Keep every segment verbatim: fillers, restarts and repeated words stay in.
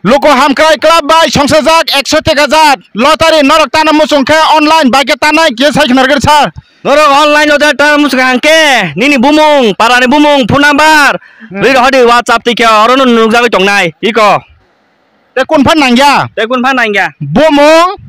Luku Hamkrai Club bai songsajak ekso teka jat lottery norok tana muchung khe online bai khe tanai khe sai khnar gari sir. Norok online lottery tana muchung khe nini bumung, parani bumung, phone number, hmm, rwi rohodi WhatsApp twi khe oro no nukjagwi tongnai. Iko. Tei kun phan nangya? Tei kun phan nangya? Bumung,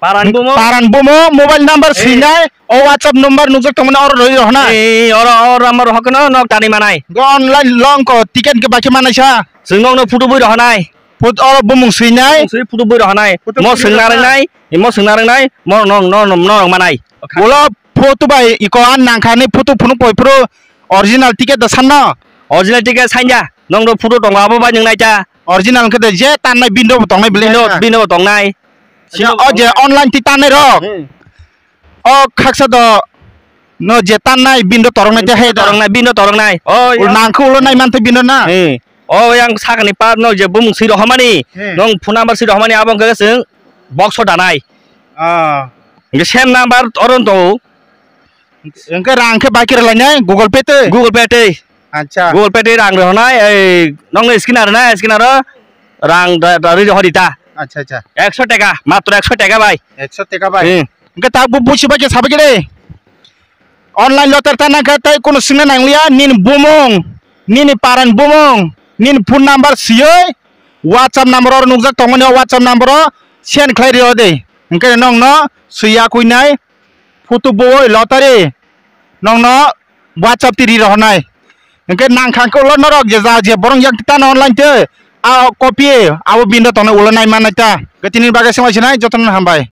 Paran bumung? Paran bumung, mobile number, eh, swinai, o WhatsApp number nukjak tongmani oro rwi rohna. Eh, oro, oro number rohokno nok tani manai. Go online long ko ticket ke baki manai sa. Chwng nokno photo bui rohonai. Phot-, oro bumung swinai. Bumung swi photo bui rohonai. Photo mo bui swngna rohonai. Ringnai, mo swngna ringnai, mo nong, no, no, no, no, manai. Ulo photo bai iko an nangkha ni photo phunuk poi phuru original ticket da sanno. Original ticket sanja. Nong do photo tongo abo bai nung naita. Original khe de je tannai bindo bo tongnai bele. Bindo, bindo bo tongnai. Ya, o je online ti tannai rok. Hmm. O khaksa do no je tannai bindo torok nai te he da. Torok nai, bindo torok nai. O, ya. Nang khe ulo nai man te bindo na. Hmm. O yang sakani pa no je bumung swi rohormani. Hmm. Nong phone number swi rohormani abo khe chwng box o danai. Ah. Nge same number oron to. Engke rang khe bai kira lainai Google Pay tei. Google Pay tei. Acha. Google Pay tei rang rwnai, ei, nokni scanner rwnai, scanner o rang da, da, ri hori ta. Acha, acha. Ekso teka, matro ekso teka bai. Ekso teka bai. Hmm. Engke ta bu busi bai khe sabai khe de. Online lottery ta nang khe tei kono swngna nangliya, nini bumung, nini paran bumung, nini phone number siyoi, WhatsApp number o nukjak tongmani o WhatsApp number o send khlai rio de. Engke nokno swiya kuinai. Photo boi lottery nokno WhatsApp twi ri rohornai. Hwnkhe nang kha khe ulo norok je ja je borok yak tano online tei a copy abo bindo tongnai ulo nai mannai ta. Hwnkhe tini bagwi swngwi sinai jotono hambai.